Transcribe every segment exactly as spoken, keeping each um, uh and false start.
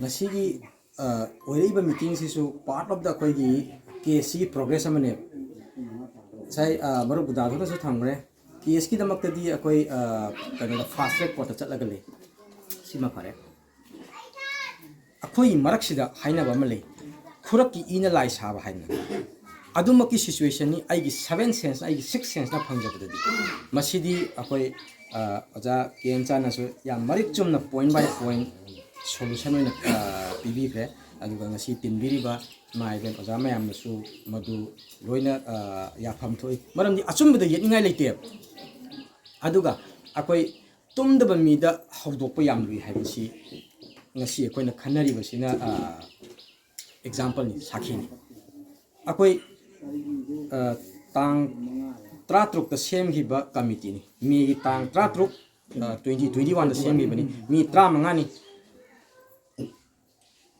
ꯉꯁꯤꯒꯤ ꯑ, ꯑꯣꯏꯔꯛꯏꯕ ꯃꯤꯇꯤꯡꯁꯤꯁꯨ part of the ꯑꯩꯈꯣꯏꯒꯤ ꯀꯦꯁꯁꯤꯒꯤ ꯄ꯭ꯔꯣꯒ꯭ꯔꯦꯁ ꯑꯃꯅꯦꯕ꯫ ꯉꯁꯥꯏ ꯑ, ꯃꯔꯨꯞ ꯒꯨꯗꯥꯗꯨꯅꯁꯨ ꯊꯝꯈ꯭ꯔꯦ, ꯀꯦꯁꯀꯤꯗꯃꯛꯇꯗꯤ ꯑꯩꯈꯣꯏ ꯑ, ꯀꯩꯅꯣꯗ ꯐꯥꯁ ꯇ꯭ꯔꯦꯛ ꯀꯣꯔꯠꯇ ꯆꯠꯂꯒ ꯂꯩ꯫ ꯁꯤꯃ ꯐꯔꯦ꯫ ꯑꯩꯈꯣꯏꯒꯤ ꯃꯔꯛꯁꯤꯗ ꯍꯥꯏꯅꯕ ꯑꯃ ꯂꯩ, ꯈꯨꯔꯛꯀꯤ ꯏꯅ ꯂꯥꯏ ꯁꯥꯕ ꯍꯥꯏꯅ꯫ ꯑꯗꯨꯃꯛꯀꯤ ꯁꯤꯆꯨꯋꯦꯁꯟꯅꯤ ꯑꯩꯒꯤ ꯁꯕꯦꯟ ꯁꯦꯟꯁꯅ, ꯑꯩꯒꯤ ꯁꯤꯛꯁ ꯁꯦꯟꯁꯅ ꯐꯪꯖꯕꯗꯗꯤ꯫ ꯃꯁꯤꯗꯤ ꯑꯩꯈꯣꯏ ꯑ, ꯑꯣꯖꯥ ꯀꯦ ꯑꯦꯟ ꯆꯥꯟꯅꯁꯨ ꯌꯥꯝ ꯃꯔꯤꯛ ꯆꯨꯝꯅ ꯄꯣꯏꯟ ꯕꯥꯏ ꯄꯣꯏꯟ ꯁꯣꯂꯨꯁꯟ ꯑꯣꯏꯅ ꯑ, ꯄꯤꯕꯤꯈ꯭ꯔꯦ꯫ ꯑꯗꯨꯒ ꯉꯁꯤ ꯇꯤꯟꯕꯤꯔꯤꯕ ꯏꯃꯥ ꯏꯕꯦꯟ ꯑꯣꯖꯥ ꯃꯌꯥꯝꯅꯁꯨ ꯃꯗꯨ ꯂꯣꯏꯅ ꯑ, ꯌꯥꯐꯝ ꯊꯣꯛꯏ, ꯃꯔꯝꯗꯤ ꯑꯆꯨꯝꯕꯗ ꯌꯦꯠꯅꯤꯡꯉꯥꯏ ꯂꯩꯇꯦꯕ꯫ ꯑꯗꯨꯒ ꯑꯩꯈꯣꯏ ꯇꯨꯝꯗꯕ ꯃꯤꯗ ꯍꯧꯗꯣꯛꯄ ꯌꯥꯝ ꯂꯨꯏ ꯍꯥꯏꯕꯁꯤ ꯉꯁꯤ ꯑꯩꯈꯣꯏꯅ ꯈꯟꯅꯔꯤꯕꯁꯤꯅ ꯑꯦꯛꯖꯥꯝꯄꯜꯅꯤ, ꯁꯥꯈꯤꯅꯤ꯫ ꯑꯩꯈꯣꯏ ꯑ, ꯇꯥꯡ ꯇꯔꯥꯇꯔꯨꯛꯇ ꯁꯦꯝꯈꯤꯕ ꯀꯃꯤꯇꯤꯅꯤ, ꯃꯦꯒꯤ ꯇꯥꯡ ꯇꯔꯥꯇꯔꯨꯛ, ꯇ꯭ꯋꯦꯟꯇꯤ ꯇ꯭ꯋꯦꯟꯇꯤ ꯋꯥꯟꯗ ꯁꯦꯝꯈꯤꯕꯅꯤ, ꯃꯤ ꯇꯔꯥꯃꯉꯥꯅꯤ꯫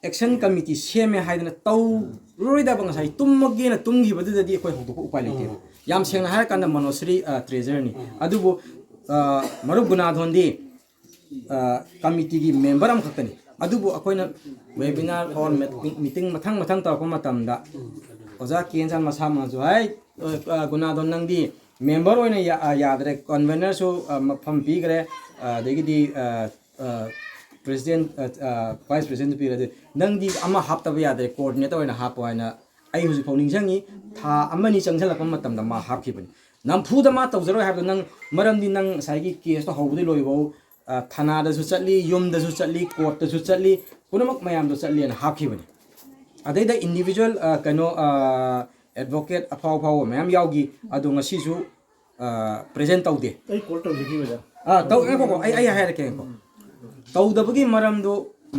ꯑꯦꯛꯁꯟ ꯀꯃꯤꯇꯤ ꯁꯦꯝꯃꯦ ꯍꯥꯏꯗꯅ ꯇꯧꯔꯣꯏꯗꯕ, ꯉꯁꯥꯏ ꯇꯨꯝꯃꯒꯦꯅ ꯇꯨꯝꯈꯤꯕꯗꯨꯗꯗꯤ ꯑꯩꯈꯣꯏ ꯍꯧꯗꯣꯛꯄ ꯎꯄꯥꯏ ꯂꯩꯇꯦꯕ꯫ ꯌꯥꯝ ꯁꯦꯡꯅ ꯍꯥꯏꯔꯀꯥꯟꯗ ꯃꯅꯣꯁ꯭ꯔꯤ ꯇ꯭ꯔꯦꯖꯔꯅꯤ꯫ ꯑꯗꯨꯕꯨ ꯑ, ꯃꯔꯨꯞ ꯒꯨꯅꯥꯙꯣꯟꯗꯤ ꯑ, ꯀꯃꯤꯇꯤꯒꯤ ꯃꯦꯝꯕꯔ ꯑꯃꯈꯛꯇꯅꯤ꯫ ꯑꯗꯨꯕꯨ ꯑꯩꯈꯣꯏꯅ ꯋꯦꯕꯤꯅꯥꯔ ꯑꯣꯔ ꯃꯤꯇꯤꯡ ꯃꯊꯪ ꯃꯊꯪ ꯇꯧꯔꯛꯄ ꯃꯇꯝꯗ ꯑꯣꯖꯥ ꯀꯦ ꯑꯦꯟ ꯆꯥꯟ ꯃꯁꯥꯃꯛꯅꯁꯨ, "ꯍꯥꯏ, ꯑ, ꯑ, ꯒꯨꯅꯥꯙꯣꯟ, ꯅꯪꯗꯤ ꯃꯦꯝꯕꯔ ꯑꯣꯏꯅ ꯌꯥ-, ꯑ, ꯌꯥꯗ꯭ꯔꯦ, ꯀꯟꯚꯦꯅꯔꯁꯨ ꯑ, ꯃꯐꯝ ꯄꯤꯈ꯭ꯔꯦ, ꯑ, ꯑꯗꯒꯤꯗꯤ ꯑ, ꯑ, ꯄ꯭ꯔꯦꯁꯤꯗꯦꯟ, ꯑ, ꯑ, ꯚꯥꯏꯁ ꯄ꯭ꯔꯦꯁꯤꯗꯦꯟꯁꯨ ꯄꯤꯈ꯭ꯔꯦ, ꯑꯗꯨ ꯅꯪꯗꯤ ꯑꯃ ꯍꯥꯞꯇꯕ ꯌꯥꯗ꯭ꯔꯦ, ꯀꯣꯑꯣꯔꯗꯤꯅꯦꯇꯔ ꯑꯣꯏꯅ ꯍꯥꯞꯄꯣ" ꯍꯥꯏꯅ꯫ ꯑꯩ ꯍꯧꯖꯤꯛꯐꯥꯎ ꯅꯤꯡꯁꯤꯡꯉꯤ, ꯊꯥ ꯑꯃꯅꯤ ꯆꯪꯁꯤꯜꯂꯛꯄ ꯃꯇꯝꯗ ꯃꯥ ꯍꯥꯞꯈꯤꯕꯅꯤ꯫ ꯅꯝꯐꯨꯗ ꯃꯥ ꯇꯧꯖꯔꯣꯏ ꯍꯥꯏꯕꯗꯣ ꯅꯪ, ꯃꯔꯝꯗꯤ ꯅꯪ ꯉꯁꯥꯏꯒꯤ ꯀꯦꯁꯇꯣ ꯍꯧꯕꯗꯩ ꯂꯣꯏꯕꯐꯥꯎ ꯑ, ꯊꯅꯥꯗꯁꯨ ꯆꯠꯂꯤ, ꯌꯨꯝꯗꯁꯨ ꯆꯠꯂꯤ, ꯀꯣꯔꯠꯇꯁꯨ ꯆꯠꯂꯤ, ꯄꯨꯝꯅꯃꯛ ꯃꯌꯥꯝꯗꯣ ꯆꯠꯂꯤꯅ ꯍꯥꯞꯈꯤꯕꯅꯤ꯫ ꯑꯗꯩꯗ ꯏꯟꯗꯤꯕꯤꯖꯨꯋꯦꯜ, ꯑ, ꯀꯩꯅꯣ, ꯑ, ꯑꯦꯗꯚꯣꯀꯦꯠ ꯑꯐꯥꯎ ꯑꯐꯥꯎꯕ ꯃꯌꯥꯝ ꯌꯥꯎꯈꯤ, ꯑꯗꯣ ꯉꯁꯤꯁꯨ, ꯑ, ꯄ꯭ꯔꯦꯖꯦꯟ ꯇꯧꯗꯦ꯫ ꯑꯩ ꯀꯣꯜ ꯇꯧꯖꯈꯤꯕꯗ꯫ ꯑ, ꯇꯧ-, ꯉꯥꯏꯈꯣꯀꯣ, ꯑꯩ, ꯑꯩ ꯍꯥꯏꯔꯛꯀꯦ, ꯉꯥꯏꯈꯣ꯫ ꯇꯧꯗꯕꯒꯤ ꯃꯔꯝꯗꯣ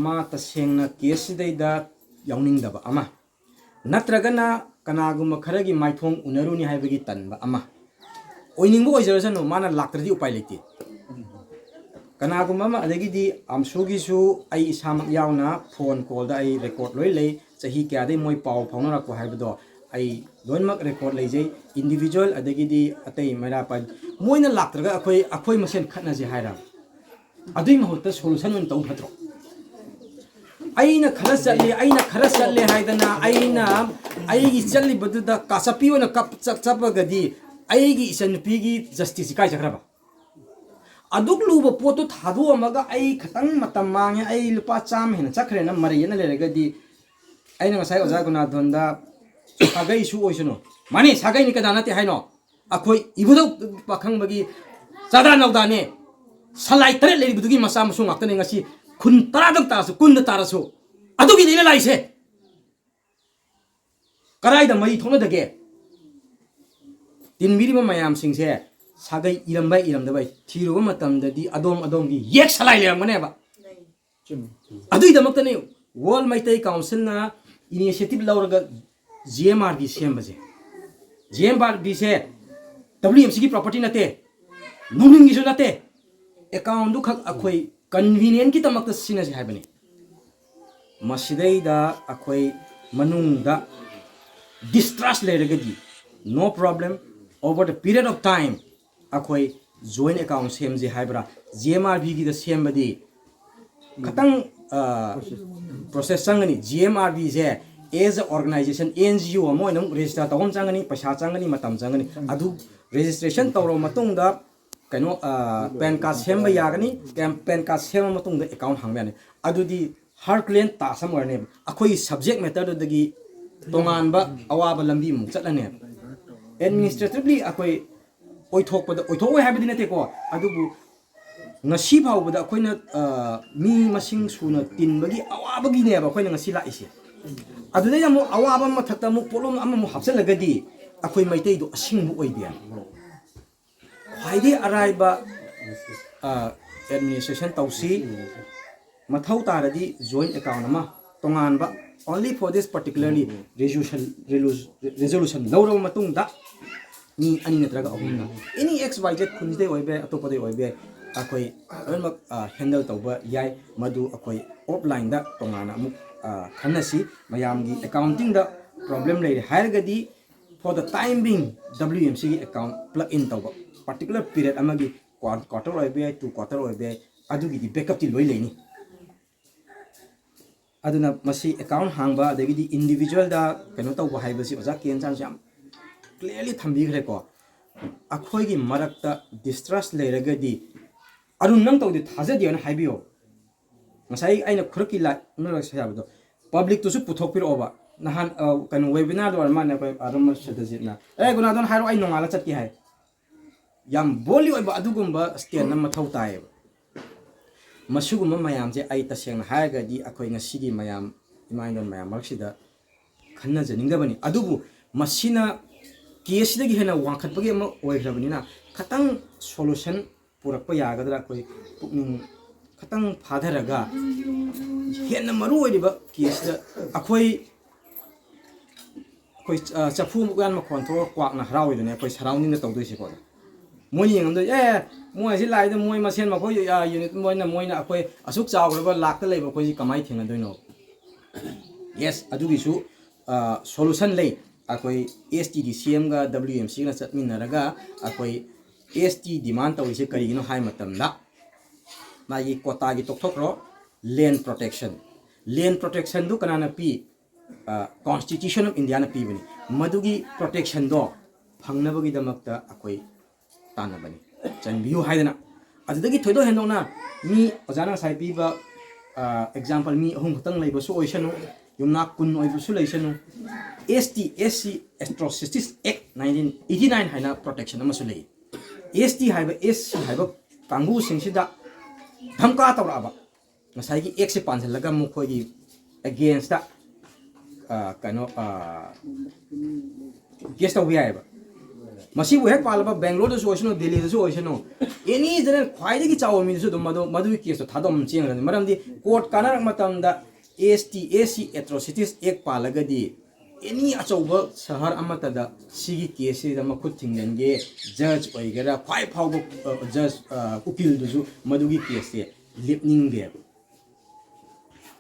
ꯃꯥ ꯇꯁꯦꯡꯅ ꯀꯦꯁꯁꯤꯗꯩꯗ ꯌꯥꯎꯅꯤꯡꯗꯕ ꯑꯃ, ꯅꯠꯇ꯭ꯔꯒꯅ ꯀꯅꯥꯒꯨꯝꯕ ꯈꯔꯒꯤ ꯃꯥꯏꯊꯣꯡ ꯎꯅꯔꯨꯅꯤ ꯍꯥꯏꯕꯒꯤ ꯇꯟꯕ ꯑꯃ꯫ ꯑꯣꯏꯅꯤꯡꯕ ꯑꯣꯏꯖꯔꯁꯅꯨ, ꯃꯥꯅ ꯂꯥꯛꯇ꯭ꯔꯗꯤ ꯎꯄꯥꯏ ꯂꯩꯇꯦ꯫ ꯀꯅꯥꯒꯨꯝꯕ ꯑꯃ, ꯑꯗꯒꯤꯗꯤ ꯑꯝꯁꯨꯒꯤꯁꯨ ꯑꯩ ꯏꯁꯥꯃꯛ ꯌꯥꯎꯅ ꯐꯣꯟ ꯀꯣꯜꯗ ꯑꯩ ꯔꯦꯀꯣꯔꯠ ꯂꯣꯏ ꯂꯩ, ꯆꯍꯤ ꯀꯌꯥꯗꯩ ꯃꯣꯏ ꯄꯥꯎ ꯐꯥꯎꯅꯔꯛꯄ ꯍꯥꯏꯕꯗꯣ ꯑꯩ ꯂꯣꯏꯅꯃꯛ ꯔꯦꯀꯣꯔꯠ ꯂꯩꯖꯩ꯫ ꯏꯟꯗꯤꯕꯤꯖꯨꯋꯦꯜ ꯑꯗꯒꯤꯗꯤ ꯑꯇꯩ ꯃꯩꯔꯥ ꯄꯥꯏ-, ꯃꯣꯏꯅ ꯂꯥꯛꯇ꯭ꯔꯒ ꯑꯩꯈꯣꯏ, ꯑꯩꯈꯣꯏ ꯃꯁꯦꯟ ꯈꯠꯅꯁꯦ ꯍꯥꯏꯔꯕ? ꯑꯗꯨꯏ ꯃꯍꯨꯠꯇ ꯁꯣꯂꯨꯁꯟ ꯑꯣꯏꯅ ꯇꯧ ꯐꯠꯇ꯭ꯔꯣ? ꯑꯩꯅ ꯈꯔ ꯆꯠꯂꯤ, ꯑꯩꯅ ꯈꯔ ꯆꯠꯂꯤ ꯍꯥꯏꯗꯅ ꯑꯩꯅ ꯑꯩꯒꯤ ꯆꯠꯂꯤꯕꯗꯨꯗ ꯀꯥꯆꯞꯄꯤ ꯑꯣꯏꯅ ꯀꯞ-, ꯆꯠ-, ꯆꯠꯄꯒꯗꯤ ꯑꯩꯒꯤ ꯏꯆꯟꯅꯨꯄꯤꯒꯤ ꯖꯁꯇꯤꯁꯁꯤ ꯀꯥꯏ ꯆꯠꯈ꯭ꯔꯕ? ꯑꯗꯨꯛ ꯂꯨꯕ ꯄꯣꯠꯇꯨ ꯊꯥꯗꯣꯛꯑꯝꯃꯒ ꯑꯩ ꯈꯤꯇꯪ ꯃꯇꯝ ꯃꯥꯡꯉꯦ, ꯑꯩ ꯂꯨꯄꯥ ꯆꯥꯝꯃ ꯍꯦꯟꯅ ꯆꯠꯈ꯭ꯔꯦꯅ ꯃꯔꯩ ꯌꯦꯠꯅ ꯂꯩꯔꯒꯗꯤ, ꯑꯩꯅ ꯉꯁꯥꯏ ꯑꯣꯖꯥ ꯒꯨꯅꯥꯙꯣꯟꯗ ꯁꯥꯒꯩꯁꯨ ꯑꯣꯏꯁꯅꯨ, ꯃꯥꯅꯤ, ꯁꯥꯒꯩꯅꯤ, ꯀꯅꯥ ꯅꯠꯇꯦ ꯍꯥꯏꯅꯣ? ꯑꯩꯈꯣꯏ ꯏꯕꯨꯙꯧ ꯄꯥꯈꯪꯕꯒꯤ ꯆꯥꯗꯥ ꯅꯧꯗꯥꯅꯦ, ꯁꯂꯥꯏ ꯇꯔꯦꯠ ꯂꯩꯔꯤꯕꯗꯨꯒꯤ ꯃꯆꯥ ꯃꯁꯨ ꯉꯥꯛꯇꯅꯦ꯫ ꯉꯁꯤ ꯈꯨꯟ ꯇꯔꯥꯗꯪ ꯇꯥꯔꯁꯨ, ꯀꯨꯟꯗ ꯇꯥꯔꯁꯨ, ꯑꯗꯨꯒꯤꯅꯤꯅ ꯂꯥꯛꯏꯁꯦ꯫ ꯀꯗꯥꯏꯗ ꯃꯔꯤ ꯊꯣꯛꯅꯗꯒꯦ? ꯇꯤꯟꯕꯤꯔꯤꯕ ꯃꯌꯥꯝꯁꯤꯡꯁꯦ ꯁꯥꯒꯩ ꯏꯔꯝꯕ ꯏꯔꯝꯗꯕꯩ ꯊꯤꯔꯨꯕ ꯃꯇꯝꯗꯗꯤ ꯑꯗꯣꯝ ꯑꯗꯣꯝꯒꯤ ꯌꯦꯛ ꯁꯂꯥꯏ ꯂꯩꯔꯝꯒꯅꯦꯕ꯫ ꯑꯗꯨꯒꯤꯗꯃꯛꯇꯅꯤ ꯋꯥꯔꯜ ꯃꯩꯇꯩ ꯀꯥꯎꯟꯁꯤꯜꯅ ꯏꯅꯤꯁꯤꯌꯦꯇꯤꯚ ꯂꯧꯔꯒ ꯖꯤ ꯑꯦꯝ ꯑꯥꯔ ꯕꯤ ꯁꯦꯝꯕꯁꯦ꯫ ꯖꯤ ꯑꯦꯝ ꯑꯥꯔ ꯕꯤꯁꯦ ꯗꯕ꯭ꯂꯤꯎ ꯑꯦꯝ ꯁꯤꯒꯤ ꯄ꯭ꯔꯣꯄꯔꯇꯤ ꯅꯠꯇꯦ, ꯅꯣꯡꯃꯤꯡꯒꯤꯁꯨ ꯅꯠꯇꯦ, ꯑꯦꯀꯥꯎꯟꯗꯨ ꯈꯛ ꯑꯩꯈꯣꯏ ꯀꯟꯚꯤꯅꯤꯌꯦꯟꯒꯤꯗꯃꯛꯇ ꯁꯤꯖꯤꯟꯅꯁꯤ ꯍꯥꯏꯕꯅꯤ꯫ ꯃꯁꯤꯗꯩꯗ ꯑꯩꯈꯣꯏ ꯃꯅꯨꯡꯗ ꯗꯤꯁꯇ꯭ꯔꯁ ꯂꯩꯔꯒꯗꯤ, no problem, over the period of time ꯑꯩꯈꯣꯏ ꯖꯣꯏꯟ ꯑꯦꯀꯥꯎꯟ ꯁꯦꯝꯁꯦ ꯍꯥꯏꯕ꯭ꯔꯥ? ꯖꯤ ꯑꯦꯝ ꯑꯥꯔ ꯕꯤꯒꯤꯗ ꯁꯦꯝꯕꯗꯤ ꯈꯇꯪ ꯄ꯭ꯔꯣꯁꯦꯁ ꯆꯪꯒꯅꯤ꯫ ꯖꯤ ꯑꯦꯝ ꯑꯥꯔ ꯕꯤꯁꯦ ꯑꯦꯖ ꯑ ꯑꯣꯔꯒꯅꯥꯏꯖꯦꯁꯟ, ꯑꯦꯟ ꯖꯤ ꯑꯣ ꯑꯃ ꯑꯣꯏꯅ ꯑꯃꯨꯛ ꯔꯦꯖꯤꯁꯇꯔ ꯇꯧꯕ ꯑꯃ ꯆꯪꯒꯅꯤ, ꯄꯩꯁꯥ ꯆꯪꯒꯅꯤ, ꯃꯇꯝ ꯆꯪꯒꯅꯤ꯫ ꯑꯗꯨ ꯔꯦꯖꯤꯁꯇ꯭ꯔꯦꯁꯟ ꯇꯧꯔꯕ ꯃꯇꯨꯡꯗ ꯀꯩꯅꯣ, ꯄꯦꯟ ꯀꯥꯔꯗ ꯁꯦꯝꯕ ꯌꯥꯒꯅꯤ꯫ ꯄꯦꯟ ꯀꯥꯔꯗ ꯁꯦꯝꯃ ꯃꯇꯨꯡꯗ ꯑꯦꯀꯥꯎꯟ ꯍꯥꯡꯕ ꯌꯥꯅꯤ꯫ ꯑꯗꯨꯗꯤ ꯍꯔꯀꯨꯂꯤꯌꯟ ꯇꯥꯁ ꯑꯃ ꯑꯣꯏꯔꯅꯦꯕ꯫ ꯑꯩꯈꯣꯏꯒꯤ ꯁꯕꯖꯦꯛ ꯃꯦꯇꯔꯗꯨꯗꯒꯤ ꯇꯣꯉꯥꯟꯕ ꯑꯋꯥꯕ ꯂꯝꯕꯤ ꯑꯃꯨꯛ ꯆꯠꯂꯅꯦꯕ꯫ ꯑꯦꯗꯃꯤꯅꯤꯁꯇ꯭ꯔꯦꯇꯤꯚꯂꯤ ꯑꯩꯈꯣꯏ ꯑꯣꯏꯊꯣꯛꯄꯗ, ꯑꯣꯏꯊꯣꯛꯑꯣꯏ ꯍꯥꯏꯕꯗꯤ ꯅꯠꯇꯦꯀꯣ, ꯑꯗꯨꯕꯨ ꯉꯁꯤ ꯐꯥꯎꯕꯗ ꯑꯩꯈꯣꯏꯅ, ꯑ, ꯃꯤ ꯃꯁꯤꯡ ꯁꯨꯅ ꯇꯤꯟꯕꯒꯤ ꯑꯋꯥꯕꯒꯤꯅꯦꯕ ꯑꯩꯈꯣꯏꯅ ꯉꯁꯤ ꯂꯥꯛꯏꯁꯦ꯫ ꯑꯗꯨꯗꯩ ꯑꯃꯨꯛ ꯑꯋꯥꯕ ꯃꯊꯛꯇ ꯑꯃꯨꯛ ꯄꯣꯠꯂꯨꯝ ꯑꯃꯃꯨꯛ ꯍꯥꯞꯆꯤꯜꯂꯒꯗꯤ ꯑꯩꯈꯣꯏ ꯃꯩꯇꯩꯗꯣ ꯑꯁꯤꯡꯕ ꯑꯣꯏꯗꯦ꯫ ꯈ꯭ꯋꯥꯏꯗꯒꯤ ꯑꯔꯥꯏꯕ, ꯑ, ꯑꯦꯗꯃꯤꯅꯤꯁꯇ꯭ꯔꯦꯁꯟ ꯇꯧꯁꯤ꯫ ꯃꯊꯧ ꯇꯥꯔꯗꯤ ꯖꯣꯏꯟ ꯑꯦꯀꯥꯎꯟ ꯑꯃ ꯇꯣꯉꯥꯟꯕ, only for this particularly resolution, resolution ꯂꯧꯔꯕ ꯃꯇꯨꯡꯗ ꯃꯤ ꯑꯅꯤ ꯅꯠꯇ꯭ꯔꯒ ꯑꯍꯨꯝꯅ, any X Y Z, ꯈꯨꯟꯁꯤꯗꯩ ꯑꯣꯏꯕ ꯌꯥꯏ, ꯑꯇꯣꯞꯄꯗꯩ ꯑꯣꯏꯕ ꯌꯥꯏ, ꯑꯩꯈꯣꯏ ꯂꯣꯏꯅꯃꯛ, ꯑ, ꯍꯦꯟꯗꯜ ꯇꯧꯕ ꯌꯥꯏ꯫ ꯃꯗꯨ ꯑꯩꯈꯣꯏ ꯑꯣꯐꯂꯥꯏꯟꯗ ꯇꯣꯉꯥꯟꯅ ꯑꯃꯨꯛ, ꯑ, ꯈꯟꯅꯁꯤ꯫ ꯃꯌꯥꯝꯒꯤ ꯑꯦꯀꯥꯎꯟꯇꯤꯡꯗ ꯄ꯭ꯔꯣꯕ꯭ꯂꯦꯝ ꯂꯩꯔꯦ ꯍꯥꯏꯔꯒꯗꯤ, for the time being, W M C ꯒꯤ ꯑꯦꯀꯥꯎꯟ ꯄ꯭ꯂꯛ ꯏꯟ ꯇꯧꯕ, ꯄꯥꯔꯇꯤꯀꯨꯂꯔ ꯄꯤꯔꯤꯌꯗ ꯑꯃꯒꯤ, ꯀ꯭ꯋꯥ-, ꯀ꯭ꯋꯥꯇꯔ ꯑꯣꯏꯕ ꯌꯥꯏ, ꯇꯨ ꯀ꯭ꯋꯥꯇꯔ ꯑꯣꯏꯕ ꯌꯥꯏ, ꯑꯗꯨꯒꯤꯗꯤ ꯕꯦꯛꯀꯞꯇꯤ ꯂꯣꯏ ꯂꯩꯅꯤ꯫ ꯑꯗꯨꯅ ꯃꯁꯤ ꯑꯦꯀꯥꯎꯟ ꯍꯥꯡꯕ ꯑꯗꯒꯤꯗꯤ ꯏꯟꯗꯤꯕꯤꯖꯨꯋꯦꯜꯗ ꯀꯩꯅꯣ ꯇꯧꯕ ꯍꯥꯏꯕꯁꯤ ꯑꯣꯖꯥ ꯀꯦ ꯑꯦꯟ ꯆꯥꯟꯁꯨ ꯌꯥꯝ ꯀ꯭ꯂꯤꯌꯥꯔꯂꯤ ꯊꯝꯕꯤꯈ꯭ꯔꯦꯀꯣ꯫ ꯑꯩꯈꯣꯏꯒꯤ ꯃꯔꯛꯇ ꯗꯤꯁꯇ꯭ꯔꯁ ꯂꯩꯔꯒꯗꯤ, "ꯑꯔꯨꯟ, ꯅꯪ ꯇꯧꯗꯦ, ꯊꯥꯖꯗꯦꯅ ꯍꯥꯏꯕꯤꯌꯣ"꯫ ꯉꯁꯥꯏ ꯑꯩꯅ ꯈꯨꯔꯛꯀꯤ ꯂꯥꯏ ꯍꯥꯏꯕꯗꯣ, ꯄꯕ꯭ꯂꯤꯛꯇꯨꯁꯨ ꯄꯨꯊꯣꯛꯄꯤꯔꯛꯑꯣꯕ꯫ ꯅꯍꯥꯟ, ꯑ, ꯀꯩꯅꯣ, ꯋꯦꯕꯤꯅꯥꯔꯗ ꯑꯣꯏꯔ ꯃꯥꯜꯂꯦ, ꯑꯩꯈꯣꯏ ꯑꯗꯨꯝ ꯁꯠꯇꯖꯤꯠꯅ, "ꯑꯦ, ꯒꯨꯅꯥꯗꯣꯟ ꯍꯥꯏꯔꯣ, ꯑꯩ ꯅꯣꯡꯉꯥꯜꯂ ꯆꯠꯀꯦ" ꯍꯥꯏ꯫ ꯌꯥꯝ ꯕꯣꯜꯂꯤ ꯑꯣꯏꯕ ꯑꯗꯨꯒꯨꯝꯕ ꯁ꯭ꯇꯦꯟ ꯑꯃ ꯃꯊꯧ ꯇꯥꯏꯌꯦꯕ꯫ ꯃꯁꯤꯒꯨꯝꯕ ꯃꯌꯥꯝꯁꯦ ꯑꯩ ꯇꯁꯦꯡꯅ ꯍꯥꯏꯔꯒꯗꯤ ꯑꯩꯈꯣꯏ ꯉꯁꯤꯒꯤ ꯃꯌꯥꯝ, ꯏꯃꯥ ꯏꯟꯗꯣꯟ ꯃꯌꯥꯝ ꯃꯔꯛꯁꯤꯗ ꯈꯟꯅꯖꯅꯤꯡꯗꯕꯅꯤ꯫ ꯑꯗꯨꯕꯨ ꯃꯁꯤꯅ ꯀꯦꯁꯁꯤꯗꯒꯤ ꯍꯦꯟꯅ ꯋꯥꯡꯈꯠꯄꯒꯤ ꯑꯃ ꯑꯣꯏꯈ꯭ꯔꯕꯅꯤꯅ, ꯈꯇꯪ ꯁꯣꯂꯨꯁꯟ ꯄꯨꯔꯛꯄ ꯌꯥꯒꯗ꯭ꯔꯥ? ꯑꯩꯈꯣꯏ ꯄꯨꯛꯅꯤꯡ ꯈꯇꯪ ꯐꯥꯊꯔꯒ, ꯍꯦꯟꯅ ꯃꯔꯨ ꯑꯣꯏꯔꯤꯕ ꯀꯦꯁꯁꯤꯗ ꯑꯩꯈꯣꯏ, ꯑꯩꯈꯣꯏ, ꯑ, ꯆꯐꯨ ꯃꯨꯛꯌꯥꯟ ꯃꯈꯣꯟ ꯊꯣꯛꯑꯒ ꯀ꯭ꯋꯥꯛꯅ ꯍꯔꯥꯎꯏꯗꯨꯅꯦ ꯑꯩꯈꯣꯏ ꯁꯔꯥꯎꯟꯗꯤꯡꯗ ꯇꯧꯗꯣꯏꯁꯦꯀꯣ꯫ ꯃꯣꯏꯅ ꯌꯦꯡꯉꯝꯗꯣꯏ, "ꯑꯦ, ꯃꯣꯏ ꯑꯁꯤ ꯂꯥꯛꯏꯗꯣ ꯃꯣꯏ ꯃꯁꯦꯟ, ꯃꯈꯣꯏ, ꯑ, ꯌꯨꯅꯤꯠ, ꯃꯣꯏꯅ, ꯃꯣꯏꯅ ꯑꯩꯈꯣꯏ ꯑꯁꯨꯛ ꯆꯥꯎꯈ꯭ꯔꯕ ꯂꯥꯛꯇ ꯂꯩꯕ ꯑꯩꯈꯣꯏꯁꯤ ꯀꯃꯥꯏꯅ ꯊꯦꯡꯅꯗꯣꯏꯅꯣ?" ꯌꯦꯁ, ꯑꯗꯨꯒꯤꯁꯨ, ꯑ, ꯁꯣꯂꯨꯁꯟ ꯂꯩ꯫ ꯑꯩꯈꯣꯏ ꯑꯦꯁ ꯇꯤꯒꯤ ꯁꯤ ꯑꯦꯝꯒ ꯗꯕ꯭ꯂꯤꯎ ꯑꯦꯝ ꯁꯤꯒꯅ ꯆꯠꯃꯤꯟꯅꯔꯒ ꯑꯩꯈꯣꯏ ꯑꯦꯁ ꯇꯤ ꯗꯤꯃꯥꯟ ꯇꯧꯔꯤꯁꯦ ꯀꯔꯤꯒꯤꯅꯣ ꯍꯥꯏ ꯃꯇꯝꯗ, ꯃꯥꯒꯤ ꯀꯣꯇꯥꯒꯤ ꯇꯣꯛꯊꯣꯛꯈ꯭ꯔꯣ, ꯂꯦꯟ ꯄ꯭ꯔꯣꯇꯦꯛꯁꯟ꯫ ꯂꯦꯟ ꯄ꯭ꯔꯣꯇꯦꯛꯁꯟꯗꯨ ꯀꯅꯥꯅ ꯄꯤ? ꯑ, Constitution of Indiaꯅ ꯄꯤꯕꯅꯤ꯫ ꯃꯗꯨꯒꯤ ꯄ꯭ꯔꯣꯇꯦꯛꯁꯟꯗꯣ ꯐꯪꯅꯕꯒꯤꯗꯃꯛꯇ ꯑꯩꯈꯣꯏ ꯇꯥꯟꯅꯕꯅꯤ, ꯆꯟꯕꯤꯌꯨ ꯍꯥꯏꯗꯅ꯫ ꯑꯗꯨꯗꯒꯤ ꯊꯣꯏꯗꯣꯛ ꯍꯦꯟꯗꯣꯛꯅ ꯃꯤ, ꯑꯣꯖꯥꯅ ꯉꯁꯥꯏ ꯄꯤꯕ, ꯑ, ꯑꯦꯛꯖꯥꯝꯄꯜ, ꯃꯤ ꯑꯍꯨꯝ ꯈꯛꯇꯪ ꯂꯩꯕꯁꯨ ꯑꯣꯏꯁꯅꯨ, ꯌꯨꯝꯅꯥꯛ ꯀꯨꯟ ꯑꯣꯏꯕꯁꯨ ꯂꯩꯁꯅꯨ, ꯑꯦꯁ T, S C Atrocities Act nineteen eighty nine ꯍꯥꯏꯅ ꯄ꯭ꯔꯣꯇꯦꯛꯁꯟ ꯑꯃꯁꯨ ꯂꯩ꯫ ꯑꯦꯁ ꯇꯤ ꯍꯥꯏꯕ, ꯑꯦꯁ ꯁꯤ ꯍꯥꯏꯕ ꯀꯥꯡꯕꯨꯁꯤꯡꯁꯤꯗ ꯙꯝꯀꯥ ꯇꯧꯔꯛꯑꯕ, ꯉꯁꯥꯏꯒꯤ ꯑꯦꯛꯁꯦ ꯄꯥꯟꯁꯤꯜꯂꯒ ꯃꯈꯣꯏꯒꯤ ꯑꯦꯒꯦꯟꯁꯇ, ꯑ, ꯀꯩꯅꯣ, ꯑ, ꯀꯦꯁ ꯇꯧꯕ ꯌꯥꯏꯑꯕ꯫ ꯃꯁꯤꯕꯨ ꯍꯦꯛ ꯄꯥꯜꯂꯕ ꯕꯦꯡꯒ꯭ꯂꯣꯔꯗꯁꯨ ꯑꯣꯏꯁꯅꯨ, ꯗꯦꯜꯂꯤꯗꯁꯨ ꯑꯣꯏꯁꯅꯨ, ꯑꯦꯅꯤ ꯖꯦꯅꯔꯦꯜ ꯈ꯭ꯋꯥꯏꯗꯒꯤ ꯆꯥꯎꯕ ꯃꯤꯗꯨꯁꯨ ꯑꯗꯨꯝ ꯃꯗꯨ, ꯃꯗꯨꯒꯤ ꯀꯦꯁꯇꯣ ꯊꯥꯗꯣꯛꯑꯝ ꯆꯦꯟꯈ꯭ꯔꯅꯤ꯫ ꯃꯔꯝꯗꯤ ꯀꯣꯔꯠ ꯀꯥꯟꯅꯔꯛꯄ ꯃꯇꯝꯗ ꯑꯦꯁ T, S C Atrocities Act ꯄꯥꯜꯂꯒꯗꯤ ꯑꯦꯅꯤ ꯑꯆꯧꯕ ꯁꯍꯔ ꯑꯃꯠꯇꯗ ꯁꯤꯒꯤ ꯀꯦꯁꯁꯤꯗ ꯃꯈꯨꯠ ꯊꯤꯡꯖꯤꯟꯒꯦ, ꯖꯖ ꯑꯣꯏꯒꯦꯔꯥ, ꯈ꯭ꯋꯥꯏ ꯐꯥꯎꯕ, ꯑ, ꯖꯖ, ꯑ, ꯎꯀꯤꯜꯗꯨꯁꯨ ꯃꯗꯨꯒꯤ ꯀꯦꯁꯁꯦ ꯂꯦꯞꯅꯤꯡꯗꯦꯕ꯫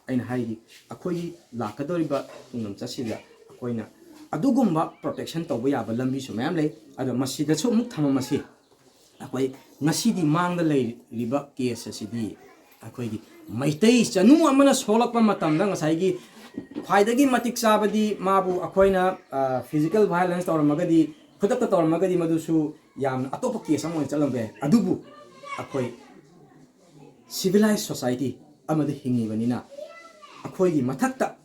ꯑꯩꯅ ꯍꯥꯏꯗꯤ, ꯑꯩꯈꯣꯏꯒꯤ ꯂꯥꯛꯀꯗꯧꯔꯤꯕ ꯇꯨꯡꯂꯝꯆꯠꯁꯤꯗ ꯑꯩꯈꯣꯏꯅ ꯑꯗꯨꯒꯨꯝꯕ ꯄ꯭ꯔꯣꯇꯦꯛꯁꯟ ꯇꯧꯕ ꯌꯥꯕ ꯂꯝꯕꯤꯁꯨ ꯃꯌꯥꯝ ꯂꯩ꯫ ꯑꯗꯣ ꯃꯁꯤꯗꯁꯨ ꯑꯃꯨꯛ ꯊꯝꯃꯝꯃꯁꯤ꯫ ꯑꯩꯈꯣꯏ ꯉꯁꯤꯗꯤ ꯃꯥꯡꯗ ꯂꯩꯔꯤꯕ ꯀꯦꯁ ꯑꯁꯤꯗꯤ ꯑꯩꯈꯣꯏꯒꯤ ꯃꯩꯇꯩ ꯆꯅꯨ ꯑꯃꯅ ꯁꯣꯛꯂꯛꯄ ꯃꯇꯝꯗ ꯉꯁꯥꯏꯒꯤ ꯈ꯭ꯋꯥꯏꯗꯒꯤ ꯃꯇꯤꯛ ꯆꯥꯕꯗꯤ ꯃꯥꯕꯨ ꯑꯩꯈꯣꯏꯅ ꯐꯤꯖꯤꯀꯦꯜ ꯚꯥꯏꯑꯣꯂꯦꯟꯁ ꯇꯧꯔꯝꯃꯒꯗꯤ, ꯈꯨꯗꯛꯇ ꯇꯧꯔꯝꯃꯒꯗꯤ ꯃꯗꯨꯁꯨ ꯌꯥꯝꯅ ꯑꯇꯣꯞꯄ ꯀꯦꯁ ꯑꯃ ꯑꯣꯏꯅ ꯆꯠꯂꯝꯕ ꯌꯥꯏ꯫ ꯑꯗꯨꯕꯨ ꯑꯩꯈꯣꯏ ꯁꯤꯚꯤꯂꯥꯏꯁ ꯁꯣꯁꯥꯏꯇꯤ ꯑꯃꯗ ꯍꯤꯡꯉꯤꯕꯅꯤꯅ ꯑꯩꯈꯣꯏꯒꯤ ꯃꯊꯛꯇ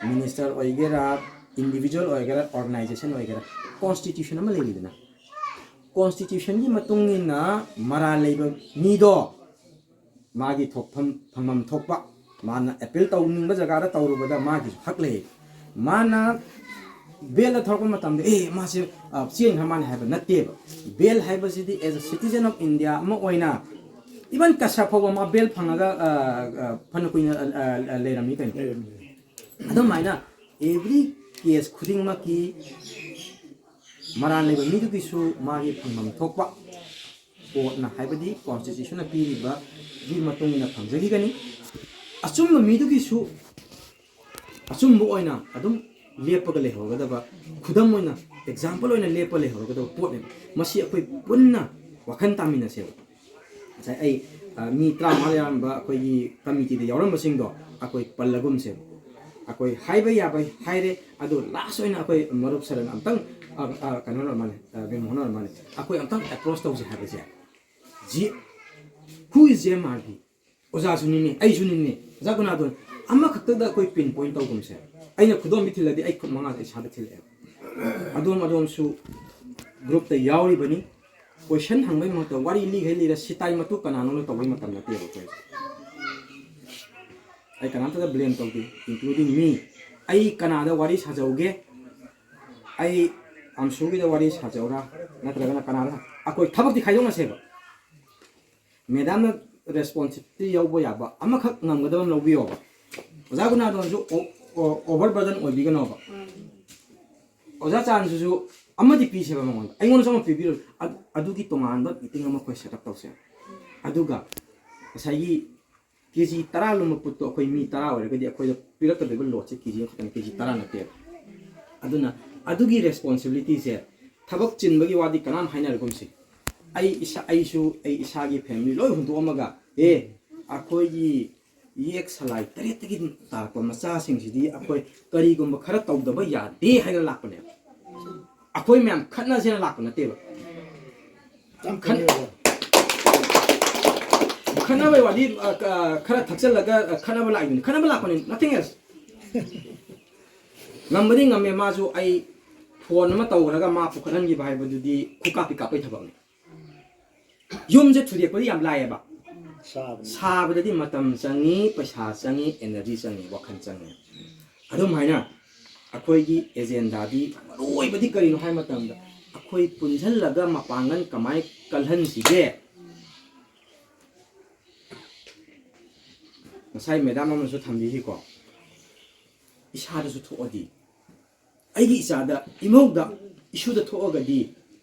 ꯃꯤꯅꯤꯁꯇꯔ ꯑꯣꯏꯒꯦꯔꯥ, ꯏꯟꯗꯤꯕꯤꯖꯨꯋꯦꯜ ꯑꯣꯏꯒꯦꯔꯥ, ꯑꯣꯔꯒꯅꯥꯏꯖꯦꯁꯟ ꯑꯣꯏꯒꯦꯔꯥ, ꯀꯣꯟꯁꯇꯤꯇ꯭ꯌꯨꯁꯟ ꯑꯃ ꯂꯩꯔꯤꯗꯅ, ꯀꯣꯟꯁꯇꯤꯇ꯭ꯌꯨꯁꯟꯒꯤ ꯃꯇꯨꯡ ꯏꯟꯅ ꯃꯔꯥꯜ ꯂꯩꯕ ꯃꯤꯗꯣ ꯃꯥꯒꯤ ꯊꯣꯛꯐꯝ ꯐꯪꯐꯝ ꯊꯣꯛꯄ ꯃꯥꯅ ꯑꯦꯄꯤꯜ ꯇꯧꯅꯤꯡꯕ ꯖꯒꯥꯗ ꯇꯧꯔꯨꯕꯗ ꯃꯥꯒꯤꯁꯨ ꯍꯛ ꯂꯩ꯫ ꯃꯥꯅ ꯕꯦꯜꯗ ꯊꯣꯛꯂꯛꯄ ꯃꯇꯝꯗ ꯑꯦ ꯃꯥꯁꯦ ꯆꯦꯟꯈ꯭ꯔ ꯃꯥꯜꯂꯦ ꯍꯥꯏꯕ ꯅꯠꯇꯦꯕ꯫ ꯕꯦꯜ ꯍꯥꯏꯕꯁꯤꯗꯤ as a citizen of India ꯑꯃ ꯑꯣꯏꯅ ꯏꯚꯟ ꯀꯁꯥꯞ ꯐꯥꯎꯕ ꯃꯥ ꯕꯦꯜ ꯐꯪꯉꯒ ꯐꯅ ꯀꯨꯏꯅ ꯂꯩꯔꯝꯃꯤ ꯀꯩꯅꯣ꯫ ꯑꯗꯨꯃꯥꯏꯅ ꯑꯦꯚ꯭ꯔꯤ ꯀꯦꯁ ꯈꯨꯗꯤꯡꯃꯛꯀꯤ ꯃꯔꯥꯜ ꯂꯩꯕ ꯃꯤꯗꯨꯒꯤꯁꯨ ꯃꯥꯒꯤ ꯐꯪꯐꯝ ꯊꯣꯛꯄ ꯀꯣꯔꯠꯅ ꯍꯥꯏꯕꯗꯤ ꯀꯣꯟꯁꯇꯤꯇ꯭ꯌꯨꯁꯟꯅ ꯄꯤꯔꯤꯕꯒꯤ ꯃꯇꯨꯡ ꯏꯟꯅ ꯐꯪꯖꯈꯤꯒꯅꯤ꯫ ꯑꯆꯨꯝꯕ ꯃꯤꯗꯨꯒꯤꯁꯨ ꯑꯆꯨꯝꯕ ꯑꯣꯏꯅ ꯑꯗꯨꯝ ꯂꯦꯞꯄꯒ ꯂꯩꯍꯧꯔꯒꯗꯕ, ꯈꯨꯗꯝ ꯑꯣꯏꯅ ꯑꯦꯛꯖꯥꯝꯄꯜ ꯑꯣꯏꯅ ꯂꯦꯞꯄ ꯂꯩꯍꯧꯔꯒꯗꯕ ꯄꯣꯠꯅꯦꯕ꯫ ꯃꯁꯤ ꯑꯩꯈꯣꯏ ꯄꯨꯟꯅ ꯋꯥꯈꯜ ꯇꯥꯃꯤꯟꯅꯁꯦꯕ꯫ ꯉꯁꯥꯏ ꯑꯩ ꯃꯤ ꯇꯔꯥꯃꯉꯥ ꯌꯥꯎꯔꯝꯕ ꯑꯩꯈꯣꯏꯒꯤ ꯀꯃꯤꯇꯤꯗ ꯌꯥꯎꯔꯝꯕꯁꯤꯡꯗꯣ ꯑꯩꯈꯣꯏ ꯄꯜꯂꯒꯨꯝꯁꯦꯕ꯫ ꯑꯩꯈꯣꯏ ꯍꯥꯏꯕ ꯌꯥꯕ ꯍꯥꯏꯔꯦ, ꯑꯗꯨ ꯂꯥꯁ ꯑꯣꯏꯅ ꯑꯩꯈꯣꯏ ꯃꯔꯨꯞ ꯁꯔꯟ ꯑꯝꯇꯪ ꯀꯩꯅꯣ ꯑꯣꯏꯔ ꯃꯥꯜꯂꯦ, ꯕꯤꯃꯣꯍꯟ ꯑꯣꯏꯔ ꯃꯥꯜꯂꯦ, ꯑꯩꯈꯣꯏ ꯑꯝꯇꯪ ꯑꯦꯄ꯭ꯔꯣꯁ ꯇꯧꯁꯦ ꯍꯥꯏꯕꯁꯦ꯫ ꯖꯤ ꯍꯨ ꯏꯁ ꯖꯦ ꯑꯦꯝ ꯑꯥꯔ ꯗꯤ? ꯑꯣꯖꯥꯁꯨꯅꯤꯅꯦ, ꯑꯩꯁꯨꯅꯤꯅꯦ, ꯑꯣꯖꯥ ꯒꯨꯅꯥꯗꯣꯟ꯫ ꯑꯃꯈꯛꯇꯗ ꯑꯩꯈꯣꯏ ꯄꯤꯟ ꯄꯣꯏꯟ ꯇꯧꯒꯨꯝꯁꯦ꯫ ꯑꯩꯅ ꯈꯨꯗꯣꯝꯕꯤ ꯊꯤꯜꯂꯗꯤ ꯑꯩ ꯈꯨꯠ ꯃꯉꯥꯗ ꯑꯩ ꯏꯁꯥꯗ ꯊꯤꯜꯂꯛꯑꯦꯕ꯫ ꯑꯗꯣꯝ ꯑꯗꯣꯝꯁꯨ ꯒ꯭ꯔꯨꯞꯇ ꯌꯥꯎꯔꯤꯕꯅꯤ꯫ ꯀꯣꯏꯁꯟ ꯍꯪꯕꯩ ꯃꯍꯨꯠꯇ ꯋꯥꯔꯤ ꯂꯤꯈꯩ ꯂꯤꯔ ꯁꯤꯇꯥꯏ ꯃꯇꯨ ꯀꯅꯥꯅꯣꯅ ꯇꯧꯕꯩ ꯃꯇꯝ ꯅꯠꯇꯦꯕ ꯑꯩꯈꯣꯏ꯫ ꯑꯩ ꯀꯅꯥꯝꯇꯗ ꯕ꯭ꯂꯦꯝ ꯇꯧꯗꯦ, including me꯫ ꯑꯩ ꯀꯅꯥꯗ ꯋꯥꯔꯤ ꯁꯥꯖꯧꯒꯦ? ꯑꯩ ꯑꯝꯁꯨꯒꯤꯗ ꯋꯥꯔꯤ ꯁꯥꯖꯧꯔꯥ, ꯅꯠꯇ꯭ꯔꯒꯅ ꯀꯅꯥꯗ? ꯑꯩꯈꯣꯏ ꯊꯕꯛꯇꯤ ꯈꯥꯏꯗꯣꯛꯅꯁꯦꯕ꯫ ꯃꯦꯗꯥꯝꯅ ꯔꯦꯁꯄꯣꯟꯁꯤꯕꯤꯂꯤꯇꯤ ꯂꯧꯕ ꯌꯥꯕ ꯑꯃꯈꯛ ꯉꯝꯒꯗꯕ ꯑꯃ ꯂꯧꯕꯤꯌꯣꯕ꯫ ꯑꯣꯖꯥ ꯒꯨꯅꯥꯗꯣꯟꯁꯨ ꯑꯣꯚꯔ ꯕꯔꯗꯟ ꯑꯣꯏꯕꯤꯒꯅꯣꯕ꯫ ꯑꯣꯖꯥ ꯆꯥꯟꯁꯨꯁꯨ ꯑꯃꯗꯤ ꯄꯤꯁꯦꯕ ꯃꯉꯣꯟꯗ, ꯑꯩꯉꯣꯟꯗꯁꯨ ꯑꯃ ꯄꯤꯕꯤꯔꯣ꯫ ꯑꯗꯨꯒꯤ ꯇꯣꯉꯥꯟꯕ ꯃꯤꯇꯤꯡ ꯑꯃ ꯑꯩꯈꯣꯏ ꯁꯦꯠ ꯑꯞ ꯇꯧꯁꯦ꯫ ꯑꯗꯨꯒ ꯉꯁꯥꯏꯒꯤ ꯀꯦ ꯖꯤ ꯇꯔꯥ ꯂꯨꯝꯕ ꯄꯣꯠꯇꯣ ꯑꯩꯈꯣꯏ ꯃꯤ ꯇꯔꯥ ꯑꯣꯏꯔꯒꯗꯤ ꯑꯩꯈꯣꯏꯗ ꯄꯤꯔꯛꯀꯗꯣꯏꯕ ꯂꯣꯗꯁꯦ ꯀꯦ ꯖꯤ ꯑꯃꯈꯛꯇꯅꯤ, ꯀꯦ ꯖꯤ ꯇꯔꯥ ꯅꯠꯇꯦꯕ꯫ ꯑꯗꯨꯅ ꯑꯗꯨꯒꯤ ꯔꯦꯁꯄꯣꯟꯁꯤꯕꯤꯂꯤꯇꯤꯁꯦ ꯊꯕꯛ ꯆꯤꯟꯕꯒꯤ ꯋꯥꯗꯤ ꯀꯅꯥꯝ ꯍꯥꯏꯅꯔꯒꯨꯝꯁꯤ꯫ ꯑꯩ ꯏꯁꯥ, ꯑꯩꯁꯨ ꯑꯩ ꯏꯁꯥꯒꯤ ꯐꯦꯃꯤꯂꯤ ꯂꯣꯏ ꯍꯨꯟꯗꯣꯛꯑꯝꯃꯒ, ꯑꯦ, ꯑꯩꯈꯣꯏꯒꯤ ꯌꯦꯛ ꯁꯂꯥꯏ ꯇꯔꯦꯠꯇꯒꯤ ꯇꯥꯔꯛꯄ ꯃꯆꯥꯁꯤꯡꯁꯤꯗꯤ ꯑꯩꯈꯣꯏ ꯀꯔꯤꯒꯨꯝꯕ ꯈꯔ ꯇꯧꯗꯕ ꯌꯥꯗꯦ ꯍꯥꯏꯅ ꯂꯥꯛꯄꯅꯦꯕ꯫ ꯑꯩꯈꯣꯏ ꯃꯌꯥꯝ ꯈꯠꯅꯁꯦꯅ ꯂꯥꯛꯄ ꯅꯠꯇꯦꯕ꯫ ꯈꯠ- ꯈꯠꯅꯕꯩ ꯋꯥꯗꯤ, ꯑ, ꯈꯔ ꯊꯛꯆꯜꯂꯒ, ꯑ, ꯈꯠꯅꯕ ꯂꯥꯛꯏꯗꯨꯅꯤ, ꯈꯠꯅꯕ ꯂꯥꯛꯄꯅꯤ, nothing else꯫ ꯉꯝꯕꯗꯤ ꯉꯝꯃꯦ ꯃꯥꯁꯨ꯫ ꯑꯩ ꯐꯣꯟ ꯑꯃ ꯇꯧꯈ꯭ꯔꯒ ꯃꯥ ꯄꯨꯈꯠꯍꯟꯈꯤꯕ ꯍꯥꯏꯕꯗꯨꯗꯤ ꯈꯨꯀꯥꯞꯄꯤ ꯀꯥꯞꯄꯩ ꯊꯕꯛꯅꯤ꯫ ꯌꯨꯝꯁꯦ ꯊꯨꯗꯦꯛꯄꯗꯤ ꯌꯥꯝ ꯂꯥꯏꯌꯦꯕ꯫ ꯁꯥꯕꯗꯗꯤ ꯃꯇꯝ ꯆꯪꯉꯤ, ꯄꯩꯁꯥ ꯆꯪꯉꯤ, energy ꯆꯪꯉꯤ, ꯋꯥꯈꯜ ꯆꯪꯉꯤ꯫ ꯑꯗꯨꯝ ꯍꯥꯏꯅ ꯑꯩꯈꯣꯏꯒꯤ ꯑꯦꯖꯦꯟꯗꯥꯗꯤ ꯃꯔꯨ ꯑꯣꯏꯕꯗꯤ ꯀꯔꯤꯅꯣ ꯍꯥꯏꯕ ꯃꯇꯝꯗ, ꯑꯩꯈꯣꯏ ꯄꯨꯟꯁꯤꯜꯂꯒ ꯃꯄꯥꯡꯒꯜ ꯀꯃꯥꯏ ꯀꯜꯍꯟꯁꯤꯒꯦ? ꯉꯁꯥꯏ ꯃꯦꯗꯥꯝ ꯑꯃꯅꯁꯨ ꯊꯝꯕꯤꯈꯤꯀꯣ, ꯏꯁꯥꯗꯁꯨ ꯊꯣꯛꯑꯗꯤ, ꯑꯩꯒꯤ ꯏꯆꯥꯗ, ꯏꯃꯧꯗ, ꯏꯁꯨꯗ ꯊꯣꯛꯑꯒꯗꯤ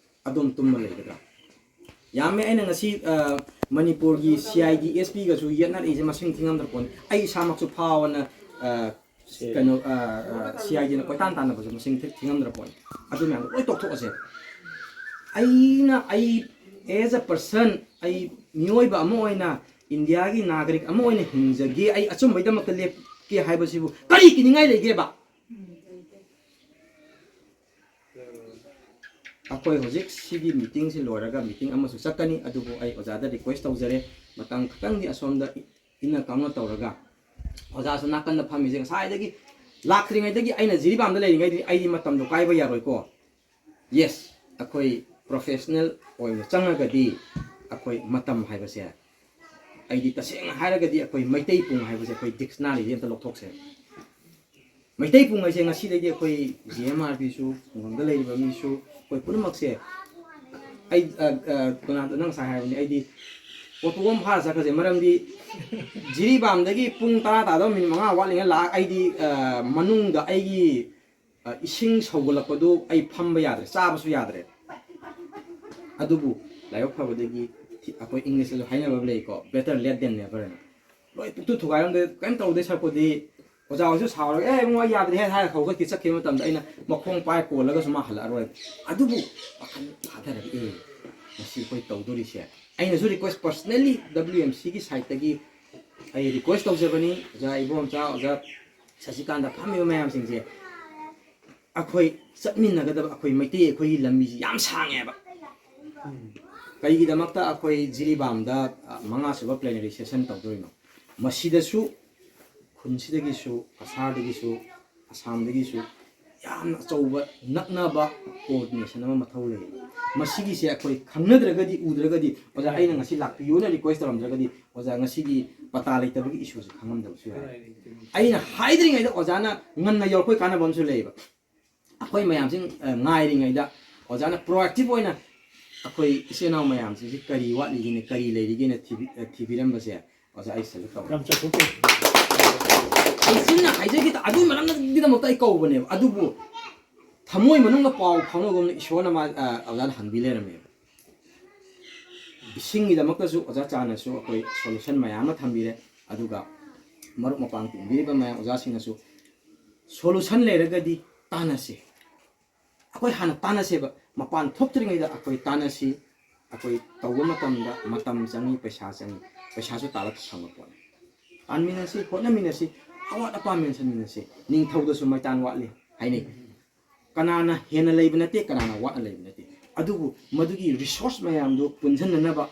ꯑꯗꯣꯝ ꯇꯨꯝꯃ ꯂꯩꯒꯗ꯭ꯔꯥ? ꯌꯥꯝꯃꯦ꯫ ꯑꯩꯅ ꯉꯁꯤ, ꯑ, ꯃꯅꯤꯄꯨꯔꯒꯤ C I D S P ꯒꯁꯨ ꯌꯦꯠꯅꯔꯛꯏꯁꯦ ꯃꯁꯤꯡ ꯊꯤꯉꯝꯗ꯭ꯔ ꯄꯣꯠꯅꯤ꯫ ꯑꯩ ꯏꯁꯥꯃꯛꯁꯨ ꯐꯥꯎꯅ, ꯑ, ꯀꯩꯅꯣ, ꯑ, ꯑ, C I D ꯅ ꯀꯣꯏꯇꯥꯟ ꯇꯥꯟꯅꯕꯁꯨ ꯃꯁꯤꯡ ꯊꯤ-, ꯊꯤꯉꯝꯗ꯭ꯔ ꯄꯣꯠꯅꯤ꯫ ꯑꯗꯨ ꯃꯌꯥꯝꯗꯣ ꯂꯣꯏ ꯇꯣꯛꯊꯣꯛꯑꯁꯦ꯫ ꯑꯩꯅ, ꯑꯩ as a person, ꯑꯩ ꯃꯤꯑꯣꯏꯕ ꯑꯃ ꯑꯣꯏꯅ, ꯏꯟꯗꯤꯌꯥꯒꯤ ꯅꯥꯒꯔꯤꯛ ꯑꯃ ꯑꯣꯏꯅ ꯍꯤꯡꯖꯒꯦ, ꯑꯩ ꯑꯆꯨꯝꯕꯒꯤꯗꯃꯛꯇ ꯂꯦꯞꯀꯦ ꯍꯥꯏꯕꯁꯤꯕꯨ ꯀꯔꯤ ꯀꯤꯅꯤꯡꯉꯥꯏ ꯂꯩꯒꯦꯕ? ꯑꯩꯈꯣꯏ ꯍꯧꯖꯤꯛ ꯁꯤꯒꯤ ꯃꯤꯇꯤꯡꯁꯤ ꯂꯣꯏꯔꯒ ꯃꯤꯇꯤꯡ ꯑꯃꯁꯨ ꯆꯠꯀꯅꯤ, ꯑꯗꯨꯕꯨ ꯑꯩ ꯑꯣꯖꯥꯗ request ꯇꯧꯖꯔꯦ, ꯃꯇꯝ ꯈꯤꯇꯪꯗꯤ ꯑꯁꯣꯝꯗ ꯏꯟꯅ ꯀꯥꯎꯅ ꯇꯧꯔꯒ, ꯑꯣꯖꯥꯁꯨ ꯅꯥꯀꯟꯗ ꯐꯝꯃꯤꯁꯦ ꯉꯁꯥꯏꯗꯒꯤ, ꯂꯥꯛꯇ꯭ꯔꯤꯉꯩꯗꯒꯤ, ꯑꯩꯅ ꯖꯤꯔꯤꯕꯥꯝꯗ ꯂꯩꯔꯤꯉꯩꯗꯗꯤ ꯑꯩꯗꯤ ꯃꯇꯝꯗꯣ ꯀꯥꯏꯕ ꯌꯥꯔꯣꯏꯀꯣ꯫ Yes, ꯑꯩꯈꯣꯏ professional ꯑꯣꯏꯅ ꯆꯪꯉꯒꯗꯤ ꯑꯩꯈꯣꯏ ꯃꯇꯝ ꯍꯥꯏꯕꯁꯦ, ꯑꯩꯗꯤ ꯇꯁꯦꯡꯅ ꯍꯥꯏꯔꯒꯗꯤ ꯑꯩꯈꯣꯏ ꯃꯩꯇꯩ ꯄꯨꯡ ꯍꯥꯏꯕꯁꯦ ꯑꯩꯈꯣꯏ dictionary ꯗꯒꯤ ꯑꯝꯇ ꯂꯧꯊꯣꯛꯁꯦ꯫ ꯃꯩꯇꯩ ꯄꯨꯡ ꯍꯥꯏꯁꯦ ꯉꯁꯤꯗꯒꯤ ꯑꯩꯈꯣꯏ G M R P ꯁꯨ, ꯈꯨꯡꯒꯪꯗ ꯂꯩꯔꯤꯕ ꯃꯤꯁꯨ, ꯑꯩꯈꯣꯏ ꯄꯨꯝꯅꯃꯛꯁꯦ, ꯑꯩ, ꯑ, ꯑ, ꯀꯅꯥꯗꯣ ꯅꯪ ꯉꯁꯥꯏ ꯍꯥꯏꯕꯅꯤ, ꯑꯩꯗꯤ ꯑꯣꯇꯣ ꯑꯃ ꯐꯥꯔ ꯆꯠꯈ꯭ꯔꯁꯦ, ꯃꯔꯝꯗꯤ ꯖꯤꯔꯤꯕꯥꯝꯗꯒꯤ ꯄꯨꯡ ꯇꯔꯥ ꯇꯥꯗꯧ ꯃꯤꯅꯤꯠ ꯃꯉꯥ ꯋꯥꯠꯂꯤꯉꯩ ꯂꯥꯛꯑ ꯑꯩꯗꯤ, ꯑ, ꯃꯅꯨꯡꯗ ꯑꯩꯒꯤ, ꯑ, ꯏꯁꯤꯡ ꯁꯧꯒꯠꯂꯛꯄꯗꯨ ꯑꯩ ꯐꯝꯕ ꯌꯥꯗ꯭ꯔꯦ, ꯆꯥꯕꯁꯨ ꯌꯥꯗ꯭ꯔꯦ꯫ ꯑꯗꯨꯕꯨ ꯂꯥꯏꯕꯛ ꯐꯕꯗꯒꯤ ꯊꯤ-, ꯑꯩꯈꯣꯏ English ꯇꯁꯨ ꯍꯥꯏꯅꯕ ꯑꯃ ꯂꯩꯀꯣ, better late than never ꯍꯥꯏꯅ꯫ ꯂꯣꯏ ꯄꯨꯛꯇꯨ ꯊꯨꯒꯥꯏꯔꯝꯗꯦ, ꯀꯔꯤꯝ ꯇꯧꯗꯦ ꯁꯔꯨꯛꯄꯨꯗꯤ ꯑꯣꯖꯥ ꯍꯣꯏꯁꯨ ꯁꯥꯎꯔꯒ, "ꯑꯦ ꯏꯕꯨꯡꯉꯣ, ꯑꯩ ꯌꯥꯗ꯭ꯔꯦ" ꯍꯥꯏꯔ ꯍꯧꯒꯠꯈꯤ ꯆꯠꯈꯤꯕ ꯃꯇꯝꯗ ꯑꯩꯅ ꯃꯈꯣꯡ ꯄꯥꯏ ꯀꯣꯜꯂꯒꯁꯨ ꯃꯥ ꯍꯜꯂꯛꯑꯔꯣꯏ꯫ ꯑꯗꯨꯕꯨ ꯋꯥꯈꯜ ꯊꯥꯗꯔꯒ, "ꯑꯦ, ꯉꯁꯤ ꯑꯩꯈꯣꯏ ꯇꯧꯗꯣꯔꯤꯁꯦ", ꯑꯩꯅꯁꯨ request personally W M C ꯒꯤ side ꯇꯒꯤ ꯑꯩ ꯔꯤꯀ꯭ꯋꯦꯁ ꯇꯧꯖꯕꯅꯤ, ꯑꯣꯖꯥ ꯏꯕꯣꯝꯆꯥ, ꯑꯣꯖꯥ ꯁꯁꯤꯀꯥꯟꯇ, ꯐꯝꯃꯤꯕ ꯃꯌꯥꯝꯁꯤꯡꯁꯦ, ꯑꯩꯈꯣꯏ ꯆꯠꯃꯤꯟꯅꯒꯗꯕ ꯑꯩꯈꯣꯏ ꯃꯩꯇꯩ ꯑꯩꯈꯣꯏꯒꯤ ꯂꯝꯕꯤꯁꯤ ꯌꯥꯝ ꯁꯥꯡꯉꯦꯕ꯫ ꯀꯩꯒꯤꯗꯃꯛꯇ ꯑꯩꯈꯣꯏ ꯖꯤꯔꯤꯕꯥꯝꯗ, ꯑ, ꯃꯉꯥꯁꯨꯕ ꯄ꯭ꯂꯦꯅꯔꯤ ꯁꯦꯁꯟ ꯇꯧꯗꯣꯔꯤꯅꯣ? ꯃꯁꯤꯗꯁꯨ, ꯈꯨꯟꯁꯤꯗꯒꯤꯁꯨ, ꯀꯁꯥꯔꯗꯒꯤꯁꯨ, ꯑꯁꯥꯝꯗꯒꯤꯁꯨ ꯌꯥꯝꯅ ꯑꯆꯧꯕ ꯅꯛꯅꯕ ꯀꯣꯑꯣꯔꯗꯤꯅꯦꯁꯟ ꯑꯃ ꯃꯊꯧ ꯂꯩ꯫ ꯃꯁꯤꯒꯤꯁꯦ ꯑꯩꯈꯣꯏ ꯈꯪꯅꯗ꯭ꯔꯒꯗꯤ, ꯎꯗ꯭ꯔꯒꯗꯤ, ꯑꯣꯖꯥ, ꯑꯩꯅ ꯉꯁꯤ ꯂꯥꯛꯄꯤꯌꯨꯅ ꯔꯤꯀ꯭ꯋꯦꯁ ꯇꯧꯔꯝꯗ꯭ꯔꯒꯗꯤ, ꯑꯣꯖꯥ, ꯉꯁꯤꯒꯤ ꯄꯇꯥ ꯂꯩꯇꯕꯒꯤ ꯏꯁꯨꯁꯦ ꯈꯪꯉꯝꯗꯕꯁꯨ ꯌꯥꯏ꯫ ꯑꯩꯅ ꯍꯥꯏꯗ꯭ꯔꯤꯉꯩꯗ ꯑꯣꯖꯥꯅ ꯉꯟꯅ ꯌꯧꯔꯛꯄꯩ ꯀꯥꯟꯅꯕ ꯑꯃꯁꯨ ꯂꯩꯌꯦꯕ꯫ ꯑꯩꯈꯣꯏ ꯃꯌꯥꯝꯁꯤ, ꯑ, ꯉꯥꯏꯔꯤꯉꯩꯗ ꯑꯣꯖꯥꯅ ꯄ꯭ꯔꯣꯑꯦꯛꯇꯤꯚ ꯑꯣꯏꯅ ꯑꯩꯈꯣꯏ ꯏꯆꯤꯜ ꯏꯅꯥꯎ ꯃꯌꯥꯝꯁꯤꯡꯁꯤ ꯀꯔꯤ ꯋꯥꯠꯂꯤꯒꯦꯅ, ꯀꯔꯤ ꯂꯩꯔꯤꯒꯦꯅ ꯊꯤꯕꯤ-, ꯑ, ꯊꯤꯕꯤꯔꯝꯕꯁꯦ ꯑꯣꯖꯥ, ꯑꯩ ꯁꯦꯂꯦꯛ ꯇꯧꯔꯦ꯫ ꯌꯥꯝ ꯆꯠꯊꯣꯛꯀꯦ꯫ ꯑꯩ ꯆꯤꯟꯅ ꯍꯥꯏꯖꯈꯤꯗ ꯑꯗꯨꯒꯤ ꯃꯔꯝꯒꯤꯗꯃꯛꯇ ꯑꯩ ꯀꯧꯕꯅꯦꯕ꯫ ꯑꯗꯨꯕꯨ ꯊꯃꯣꯏ ꯃꯅꯨꯡꯗ ꯄꯥꯎ ꯐꯥꯎꯅꯒꯨꯝꯅ ꯏꯁꯣꯔꯅ ꯃꯥ, ꯑ, ꯑꯣꯖꯥꯗ ꯍꯟꯕꯤ ꯂꯩꯔꯝꯃꯦꯕ꯫ ꯏꯁꯤꯡꯒꯤꯗꯃꯛꯇꯁꯨ ꯑꯣꯖꯥ ꯆꯥꯅꯁꯨ ꯑꯩꯈꯣꯏ ꯁꯣꯂꯨꯁꯟ ꯃꯌꯥꯝ ꯑꯃ ꯊꯝꯕꯤꯔꯦ꯫ ꯑꯗꯨꯒ ꯃꯔꯨꯞ ꯃꯄꯥꯡ ꯇꯤꯟꯕꯤꯔꯤꯕ ꯃꯌꯥꯝ ꯑꯣꯖꯥꯁꯤꯡꯅꯁꯨ ꯁꯣꯂꯨꯁꯟ ꯂꯩꯔꯒꯗꯤ ꯇꯥꯟꯅꯁꯤ꯫ ꯑꯩꯈꯣꯏ ꯍꯥꯟꯅ ꯇꯥꯟꯅꯁꯦꯕ꯫ ꯃꯄꯥꯟ ꯊꯣꯛꯇ꯭ꯔꯤꯉꯩꯗ ꯑꯩꯈꯣꯏ ꯇꯥꯟꯅꯁꯤ꯫ ꯑꯩꯈꯣꯏ ꯇꯧꯕ ꯃꯇꯝꯗ ꯃꯇꯝ ꯆꯪꯉꯤ, ꯄꯩꯁꯥ ꯆꯪꯉꯤ, ꯄꯩꯁꯥꯁꯨ ꯇꯥꯜꯂꯒ ꯐꯪꯕ ꯄꯣꯠꯅꯤ꯫ ꯇꯥꯟꯃꯤꯟꯅꯁꯤ, ꯍꯣꯠꯅꯃꯤꯟꯅꯁꯤ, ꯑꯋꯥꯠ ꯑꯄꯥ ꯃꯦꯟꯁꯤꯟꯃꯤꯟꯅꯁꯤ꯫ ꯅꯤꯡꯊꯧꯗꯁꯨ ꯃꯩꯇꯥꯟ ꯋꯥꯠꯂꯤ ꯍꯥꯏꯅꯩ꯫ ꯀꯅꯥꯅ ꯍꯦꯟꯅ ꯂꯩꯕ ꯅꯠꯇꯦ, ꯀꯅꯥꯅ ꯋꯥꯠꯅ ꯂꯩꯕ ꯅꯠꯇꯦ꯫ ꯑꯗꯨꯕꯨ ꯃꯗꯨꯒꯤ ꯔꯤꯁꯣꯔꯁ ꯃꯌꯥꯝꯗꯨ ꯄꯨꯟꯁꯤꯟꯅꯅꯕ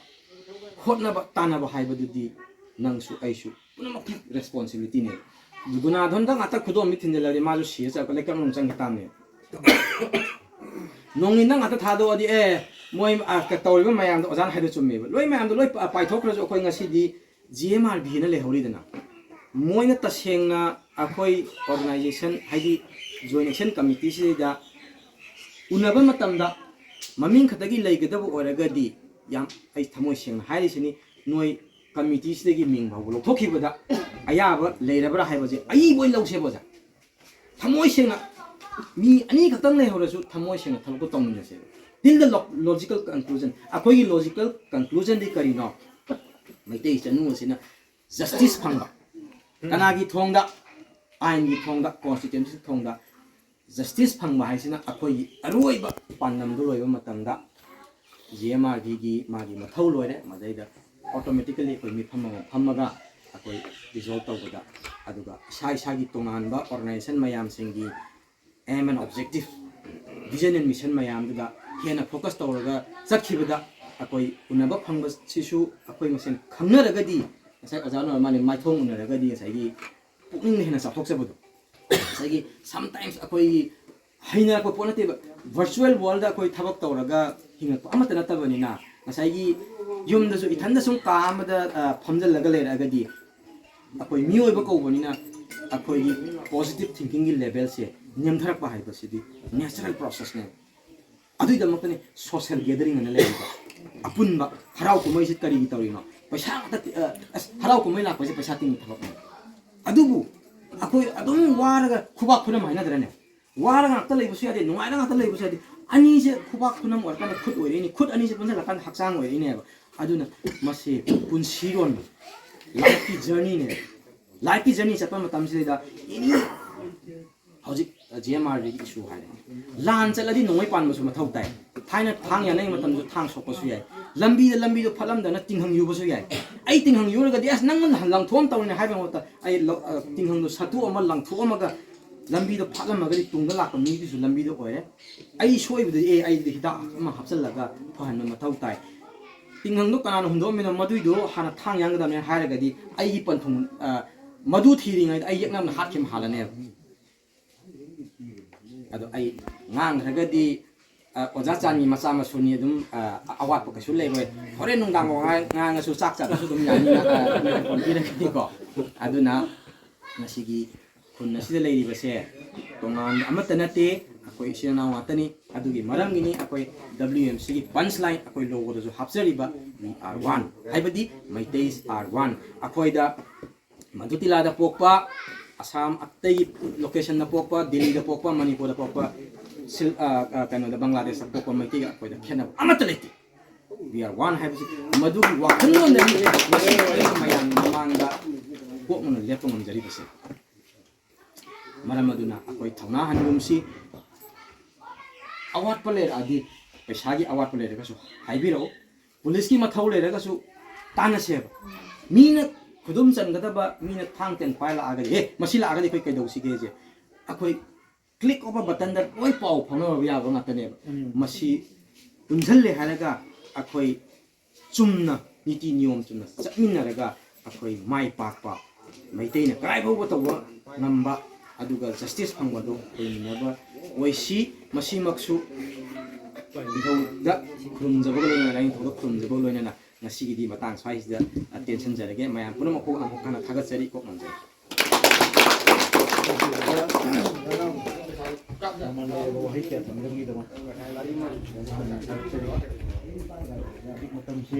ꯍꯣꯠꯅꯕ, ꯇꯥꯟꯅꯕ ꯍꯥꯏꯕꯗꯨꯗꯤ ꯅꯪꯁꯨ ꯑꯩꯁꯨ ꯄꯨꯝꯅꯃꯛꯀꯤ ꯔꯦꯁꯄꯣꯟꯁꯤꯕꯤꯂꯤꯇꯤꯅꯦ꯫ ꯒꯨꯅꯥꯙꯟꯗ ꯉꯥꯛꯇ ꯈꯨꯗꯣꯝ ꯃꯤ ꯊꯤꯟꯖꯤꯜꯂꯗꯤ ꯃꯥꯁꯨ ꯁꯤꯔ ꯆꯠꯄ ꯂꯩꯀ꯭ꯔꯛ ꯃꯅꯨꯡ ꯆꯪꯈꯤ ꯇꯥꯕꯅꯦ꯫ ꯅꯣꯡꯏꯟꯗ ꯉꯥꯛꯇ ꯊꯥꯗꯣꯛꯑꯗꯤ, ꯑꯦ, ꯃꯣꯏ, ꯑ, ꯀ-, ꯇꯧꯔꯤꯕ ꯃꯌꯥꯝꯗꯣ ꯑꯣꯖꯥꯅ ꯍꯥꯏꯗꯣ ꯆꯨꯝꯃꯦꯕ꯫ ꯂꯣꯏ ꯃꯌꯥꯝꯗꯣ ꯂꯣꯏ ꯄ-, ꯄꯥꯏꯊꯣꯛꯈ꯭ꯔꯁꯨ ꯑꯩꯈꯣꯏ ꯉꯁꯤꯗꯤ ꯖꯤ ꯑꯦꯝ ꯑꯥꯔ ꯚꯤ ꯍꯥꯏꯅ ꯂꯩꯍꯧꯔꯤꯗꯅ꯫ ꯃꯣꯏꯅ ꯇꯁꯦꯡꯅ ꯑꯩꯈꯣꯏ ꯑꯣꯔꯒꯅꯥꯏꯖꯦꯁꯟ, ꯍꯥꯏꯗꯤ ꯖꯣꯏꯟ ꯑꯦꯛꯁꯟ ꯀꯃꯤꯇꯤꯁꯤꯗ ꯎꯅꯕ ꯃꯇꯝꯗ ꯃꯃꯤꯡ ꯈꯛꯇꯒꯤ ꯂꯩꯒꯗꯕ ꯑꯣꯏꯔꯒꯗꯤ, ꯌꯥꯝ, ꯑꯩ ꯊꯃꯣꯏ ꯁꯦꯡꯅ ꯍꯥꯏꯔꯤꯁꯤꯅꯤ, ꯅꯣꯏ ꯀꯃꯤꯇꯤꯁꯤꯗꯒꯤ ꯃꯤꯡ ꯐꯥꯎꯕ ꯂꯧꯊꯣꯛꯈꯤꯕꯗ ꯑꯌꯥꯕ ꯂꯩꯔꯕ꯭ꯔꯥ ꯍꯥꯏꯕꯁꯦ ꯑꯏꯕ ꯑꯣꯏꯅ ꯂꯧꯁꯦꯕ ꯑꯣꯖꯥ꯫ ꯊꯃꯣꯏ ꯁꯦꯡꯅ ꯃꯤ ꯑꯅꯤ ꯈꯛꯇꯪ ꯂꯩꯍꯧꯔꯁꯨ ꯊꯃꯣꯏ ꯁꯦꯡꯅ ꯊꯕꯛꯇꯣ ꯇꯧꯃꯤꯟꯅꯁꯦꯕ꯫ Till the lo-, logical conclusion꯫ ꯑꯩꯈꯣꯏꯒꯤ ꯂꯣꯖꯤꯀꯦꯜ ꯀꯟꯀ꯭ꯂꯨꯖꯟꯗꯤ ꯀꯔꯤꯅꯣ? ꯃꯩꯇꯩ ꯆꯅꯨ ꯑꯁꯤꯅ ꯖꯁꯇꯤꯁ ꯐꯪꯕ, ꯀꯅꯥꯒꯤ ꯊꯣꯡꯗ? ꯑꯥꯏꯟꯒꯤ ꯊꯣꯡꯗ, ꯀꯣꯟꯁꯇꯤꯇ꯭ꯌꯨꯁꯟ ꯊꯣꯡꯗ ꯖꯁꯇꯤꯁ ꯐꯪꯕ ꯍꯥꯏꯁꯤꯅ ꯑꯩꯈꯣꯏꯒꯤ ꯑꯔꯣꯏꯕ ꯄꯥꯟꯗꯝꯗꯨ ꯂꯣꯏꯕ ꯃꯇꯝꯗ ꯖꯤ ꯑꯦꯝ ꯑꯥꯔ ꯚꯤꯒꯤ ꯃꯥꯒꯤ ꯃꯊꯧ ꯂꯣꯏꯔꯦ꯫ ꯃꯗꯩꯗ ꯑꯣꯇꯣꯃꯦꯇꯤꯀꯦꯜꯂꯤ ꯑꯩꯈꯣꯏ ꯃꯤꯐꯝ ꯑꯃ ꯐꯝꯃꯒ ꯑꯩꯈꯣꯏ ꯗꯤꯖꯣꯜꯕ ꯇꯧꯕꯗ, ꯑꯗꯨꯒ ꯏꯁꯥ ꯏꯁꯥꯒꯤ ꯇꯣꯉꯥꯟꯕ ꯑꯣꯔꯒꯅꯥꯏꯖꯦꯁꯟ ꯃꯌꯥꯝꯁꯤꯡꯒꯤ aim and objective, vision and mission ꯃꯌꯥꯝꯗꯨꯗ ꯍꯦꯟꯅ ꯐꯣꯀꯁ ꯇꯧꯔꯒ ꯆꯠꯈꯤꯕꯗ ꯑꯩꯈꯣꯏ ꯎꯅꯕ ꯐꯪꯕꯁꯤꯁꯨ ꯑꯩꯈꯣꯏ ꯃꯁꯦꯟ ꯈꯪꯅꯔꯒꯗꯤ, ꯉꯁꯥꯏ ꯑꯣꯖꯥꯅ ꯃꯥꯅ ꯃꯥꯏꯊꯣꯡ ꯎꯅꯔꯒꯗꯤ ꯉꯁꯥꯏꯒꯤ ꯄꯨꯛꯅꯤꯡꯗ ꯍꯦꯟꯅ ꯆꯥꯎꯊꯣꯛꯆꯕꯗꯣ, ꯉꯁꯥꯏꯒꯤ sometimes ꯑꯩꯈꯣꯏꯒꯤ ꯍꯩꯅꯔꯛꯄ ꯄꯣꯠ ꯅꯠꯇꯦꯕ꯫ ꯚꯔꯆꯨꯋꯦꯜ ꯋꯥꯔꯜꯗ ꯑꯩꯈꯣꯏ ꯊꯕꯛ ꯇꯧꯔꯒ ꯍꯤꯡꯉꯛꯄ ꯑꯃꯠꯇ ꯅꯠꯇꯕꯅꯤꯅ, ꯉꯁꯥꯏꯒꯤ ꯌꯨꯝꯗꯁꯨ ꯏꯊꯟꯗ ꯁꯨꯝ ꯀꯥ ꯑꯃꯗ ꯐꯝꯖꯤꯜꯂꯒ ꯂꯩꯔꯛꯑꯒꯗꯤ, ꯑꯩꯈꯣꯏ ꯃꯤꯑꯣꯏꯕ ꯀꯧꯕꯅꯤꯅ ꯑꯩꯈꯣꯏꯒꯤ ꯄꯣꯖꯤꯇꯤꯚ ꯊꯤꯡꯀꯤꯡꯒꯤ ꯂꯦꯚꯦꯜꯁꯦ ꯅꯦꯝꯊꯔꯛꯄ ꯍꯥꯏꯕꯁꯤꯗꯤ ꯅꯦꯆꯔꯦꯜ ꯄ꯭ꯔꯣꯁꯦꯁꯅꯦꯕ꯫ ꯑꯗꯨꯒꯤꯗꯃꯛꯇꯅꯤ ꯁꯣꯁꯦꯜ ꯒꯦꯗꯔꯤꯡ ꯑꯅ ꯂꯩꯔꯤꯕ꯫ ꯑꯄꯨꯟꯕ ꯍꯔꯥꯎ ꯀꯨꯝꯍꯩꯁꯤ ꯀꯔꯤꯒꯤ ꯇꯧꯔꯤꯅꯣ? ꯄꯩꯁꯥ ꯉꯥꯛꯇ ꯇꯤ-, ꯑ, ꯑꯁ, ꯍꯔꯥꯎ ꯀꯨꯝꯍꯩ ꯂꯥꯛꯄꯁꯦ ꯄꯩꯁꯥ ꯇꯤꯡꯕ ꯊꯕꯛꯅꯤ꯫ ꯑꯗꯨꯕꯨ ꯑꯩꯈꯣꯏ ꯑꯗꯨꯝ ꯋꯥꯔꯒ ꯈꯨꯕꯥꯛ ꯈꯨꯅꯝ ꯍꯥꯏꯅꯗ꯭ꯔꯅꯦ? ꯋꯥꯔꯒ ꯉꯥꯛꯇ ꯂꯩꯕꯁꯨ ꯌꯥꯗꯦ, ꯅꯨꯡꯉꯥꯏꯔꯒ ꯉꯥꯛꯇ ꯂꯩꯕꯁꯨ ꯌꯥꯗꯦ꯫ ꯑꯅꯤꯁꯦ ꯈꯨꯕꯥꯛ ꯈꯨꯅꯝ ꯑꯣꯏꯔꯀꯥꯟꯗ ꯈꯨꯠ ꯑꯣꯏꯔꯛꯏꯅꯤ, ꯈꯨꯠ ꯑꯅꯤꯁꯦ ꯄꯨꯟꯁꯤꯜꯂꯀꯥꯟꯗ ꯍꯛꯆꯥꯡ ꯑꯣꯏꯔꯛꯏꯅꯦꯕ꯫ ꯑꯗꯨꯅ ꯃꯁꯤ ꯄꯨꯟꯁꯤꯔꯣꯟ, ꯂꯥꯏꯐꯀꯤ ꯖꯔꯅꯤꯅꯦ꯫ ꯂꯥꯏꯐꯀꯤ ꯖꯔꯅꯤ ꯆꯠꯄ ꯃꯇꯝꯁꯤꯗꯩꯗ ꯑꯦꯅꯤ ꯍꯧꯖꯤꯛ ꯖꯤ ꯑꯦꯝ ꯑꯥꯔ ꯗꯤꯒꯤ ꯏꯁꯨ ꯍꯥꯏꯔꯦ꯫ ꯂꯥꯟ ꯆꯠꯂꯗꯤ ꯅꯣꯡꯃꯩ ꯄꯥꯟꯕꯁꯨ ꯃꯊꯧ ꯇꯥꯏ꯫ ꯊꯥꯏꯅ ꯊꯥꯡ ꯌꯥꯅꯩ ꯃꯇꯝꯗꯁꯨ ꯊꯥꯡ ꯁꯣꯛꯄꯁꯨ ꯌꯥꯏ꯫ ꯂꯝꯕꯤꯗ ꯂꯝꯕꯤꯗꯣ ꯐꯠꯂꯝꯗꯅ ꯇꯤꯡꯍꯪ ꯌꯨꯕꯁꯨ ꯌꯥꯏ꯫ ꯑꯩ ꯇꯤꯡꯍꯪ ꯌꯨꯔꯒꯗꯤ ꯑꯁ ꯅꯪꯅ ꯂꯪꯊꯣꯛꯑꯝ ꯇꯧꯔꯤꯅꯦ ꯍꯥꯏꯕꯒꯤ ꯃꯍꯨꯠꯇ ꯑꯩ ꯂꯧ-, ꯑ, ꯇꯤꯡꯍꯪꯗꯣ ꯁꯠꯇꯣꯛꯑꯝꯃ ꯂꯪꯊꯣꯛꯑꯝꯃꯒ ꯂꯝꯕꯤꯗꯣ ꯐꯠꯂꯝꯃꯒꯗꯤ ꯇꯨꯡꯗ ꯂꯥꯛꯄ ꯃꯤꯗꯨꯁꯨ ꯂꯝꯕꯤꯗꯣ ꯑꯣꯏꯔꯦ꯫ ꯑꯩ ꯁꯣꯏꯕꯗꯗꯤ ꯑꯦ ꯑꯩꯗꯤ ꯍꯤꯗꯥꯛ ꯑꯃ ꯍꯥꯞꯆꯜꯂꯒ ꯐꯍꯟꯕ ꯃꯊꯧ ꯇꯥꯏ꯫ ꯇꯤꯡꯍꯪꯗꯣ ꯀꯅꯥꯅ ꯍꯨꯟꯗꯣꯛꯑꯝꯃꯤꯅꯣ ꯃꯗꯨꯏꯗꯣ ꯍꯥꯟꯅ ꯊꯥꯡ ꯌꯥꯟꯒꯗꯕꯅꯦ ꯍꯥꯏꯔꯒꯗꯤ ꯑꯩꯒꯤ ꯄꯟꯊꯨꯡ, ꯑ, ꯃꯗꯨ ꯊꯤꯔꯤꯉꯩꯗ ꯑꯩ ꯌꯦꯛꯅꯕꯅ ꯍꯥꯠꯈꯤꯕ ꯍꯥꯜꯂꯅꯦꯕ꯫ ꯑꯗꯣ ꯑꯩ ꯉꯥꯡꯈ꯭ꯔꯒꯗꯤ, ꯑ, ꯑꯣꯖꯥ ꯆꯥꯟꯒꯤ ꯃꯆꯥ ꯃꯁꯨꯅꯤ ꯑꯗꯨꯝ, ꯑ, ꯑꯋꯥꯠꯄ ꯀꯩꯁꯨ ꯂꯩꯔꯣꯏ꯫ ꯍꯣꯔꯦꯟ ꯅꯨꯡꯗꯥꯡ ꯋꯥ-, ꯉꯥꯡꯉꯁꯨ ꯆꯥꯛ ꯆꯥꯗ꯭ꯔꯁꯨ ꯑꯗꯨꯝ ꯌꯥꯅꯤꯅ, ꯑ, ꯃꯤꯈꯥꯏ ꯄꯤꯔꯛꯀꯅꯤꯀꯣ꯫ ꯑꯗꯨꯅ ꯉꯁꯤꯒꯤ ꯈꯨꯟ ꯑꯁꯤꯗ ꯂꯩꯔꯤꯕꯁꯦ ꯇꯣꯉꯥꯟꯕ ꯑꯃꯠꯇ ꯅꯠꯇꯦ, ꯑꯩꯈꯣꯏ ꯏꯆꯤꯜ ꯏꯅꯥꯎ ꯉꯥꯛꯇꯅꯤ꯫ ꯑꯗꯨꯒꯤ ꯃꯔꯝꯒꯤꯅꯤ ꯑꯩꯈꯣꯏ W M C ꯒꯤ punchline ꯑꯩꯈꯣꯏ logo ꯗꯁꯨ ꯍꯥꯞꯆꯔꯤꯕ "We are one" ꯍꯥꯏꯕꯗꯤ Meiteis are one꯫ ꯑꯩꯈꯣꯏꯗ ꯃꯗꯨ ꯇꯤꯂꯥꯗ ꯄꯣꯛꯄ, ꯑꯁꯥꯝ ꯑꯇꯩ location ꯗ ꯄꯣꯛꯄ, ꯗꯤꯜꯂꯤꯗ ꯄꯣꯛꯄ, ꯃꯅꯤꯄꯨꯔꯗ ꯄꯣꯛꯄ, ꯁꯤꯜ-, ꯑ, ꯑ, ꯀꯩꯅꯣꯗ, ꯕꯪꯒ꯭ꯂꯥꯗꯦꯁꯇ ꯄꯣꯛꯄ ꯃꯩꯇꯩꯒ ꯑꯩꯈꯣꯏꯗ ꯈꯦꯠꯅꯕ ꯑꯃꯠꯇ ꯂꯩꯇꯦ꯫ "We are one" ꯍꯥꯏꯕꯁꯤ ꯃꯗꯨꯒꯤ ꯋꯥꯈꯜꯂꯣꯟꯗꯅꯤ ꯉꯁꯤ ꯑꯩꯅ ꯃꯌꯥꯝꯒꯤ ꯃꯃꯥꯡꯗ ꯀꯣꯛꯅꯅ ꯂꯦꯞꯄ ꯉꯝꯖꯔꯤꯕꯁꯦ꯫ ꯃꯔꯝ ꯑꯗꯨꯅ ꯑꯩꯈꯣꯏ ꯊꯧꯅꯥ ꯍꯟꯒꯨꯝꯁꯤ꯫ ꯑꯋꯥꯠꯄ ꯂꯩꯔꯛꯑꯗꯤ, ꯄꯩꯁꯥꯒꯤ ꯑꯋꯥꯠꯄ ꯂꯩꯔꯒꯁꯨ ꯍꯥꯏꯕꯤꯔꯛꯎ, ꯄꯨꯂꯤꯁꯀꯤ ꯃꯊꯧ ꯂꯩꯔꯒꯁꯨ ꯇꯥꯟꯅꯁꯦꯕ꯫ ꯃꯤꯅ ꯈꯨꯗꯨꯝ ꯆꯟꯒꯗꯕ ꯃꯤꯅ ꯊꯥꯡ ꯇꯦꯟ ꯄꯥꯏꯔ ꯂꯥꯛꯑꯒꯗꯤ, "ꯑꯦ, ꯃꯁꯤ ꯂꯥꯛꯑꯒꯗꯤ ꯑꯩꯈꯣꯏ ꯀꯩꯗꯧꯁꯤꯒꯦꯁꯦ?" ꯑꯩꯈꯣꯏ click of a buttonꯗ ꯂꯣꯏ ꯄꯥꯎ ꯐꯥꯎꯅꯕ ꯌꯥꯕ ꯉꯥꯛꯇꯅꯦꯕ꯫ ꯎꯝ꯫ ꯃꯁꯤ ꯄꯨꯟꯁꯤꯜꯂꯦ ꯍꯥꯏꯔꯒ ꯑꯩꯈꯣꯏ ꯆꯨꯝꯅ, ꯅꯤꯇꯤ ꯅꯤꯌꯣꯝ ꯆꯨꯝꯅ ꯆꯠꯃꯤꯟꯅꯔꯒ ꯑꯩꯈꯣꯏ ꯃꯥꯏ ꯄꯥꯛꯄ, ꯃꯩꯇꯩꯅ ꯀꯗꯥꯏ ꯐꯥꯎꯕ ꯇꯧꯕ ꯉꯝꯕ, ꯑꯗꯨꯒ justice ꯐꯪꯕꯗꯣ ꯑꯣꯏꯃꯤꯟꯅꯕ ꯑꯣꯏꯁꯤ꯫ ꯃꯁꯤꯃꯛꯁꯨ ꯅꯤꯡꯊꯧꯗ ꯈꯨꯔꯨꯝꯖꯕꯒ ꯂꯣꯏꯅꯅ, ꯂꯥꯏꯅꯤꯡꯊꯧꯗ ꯈꯨꯔꯨꯝꯖꯕꯒ ꯂꯣꯏꯅꯅ ꯉꯁꯤꯒꯤꯗꯤ ꯃꯇꯥꯡ ꯁ꯭ꯋꯥꯏꯁꯤꯗ ꯇꯦꯟꯁꯤꯟꯖꯔꯒꯦ꯫ ꯃꯌꯥꯝ ꯄꯨꯝꯅꯃꯛꯄꯨ ꯑꯃꯨꯛ ꯍꯟꯅ ꯊꯥꯒꯠꯆꯔꯤ꯫ ꯀꯣꯛ ꯅꯣꯟꯖꯔꯤ꯫ ꯃꯃꯜ ꯂꯩꯔꯕ ꯋꯥꯍꯩ ꯀꯌꯥ ꯊꯝꯕꯤꯔꯝꯕꯒꯤꯗꯃꯛ ꯊꯥꯒꯠꯆꯔꯤ꯫ ꯍꯧꯖꯤꯛ ꯃꯇꯝꯁꯤ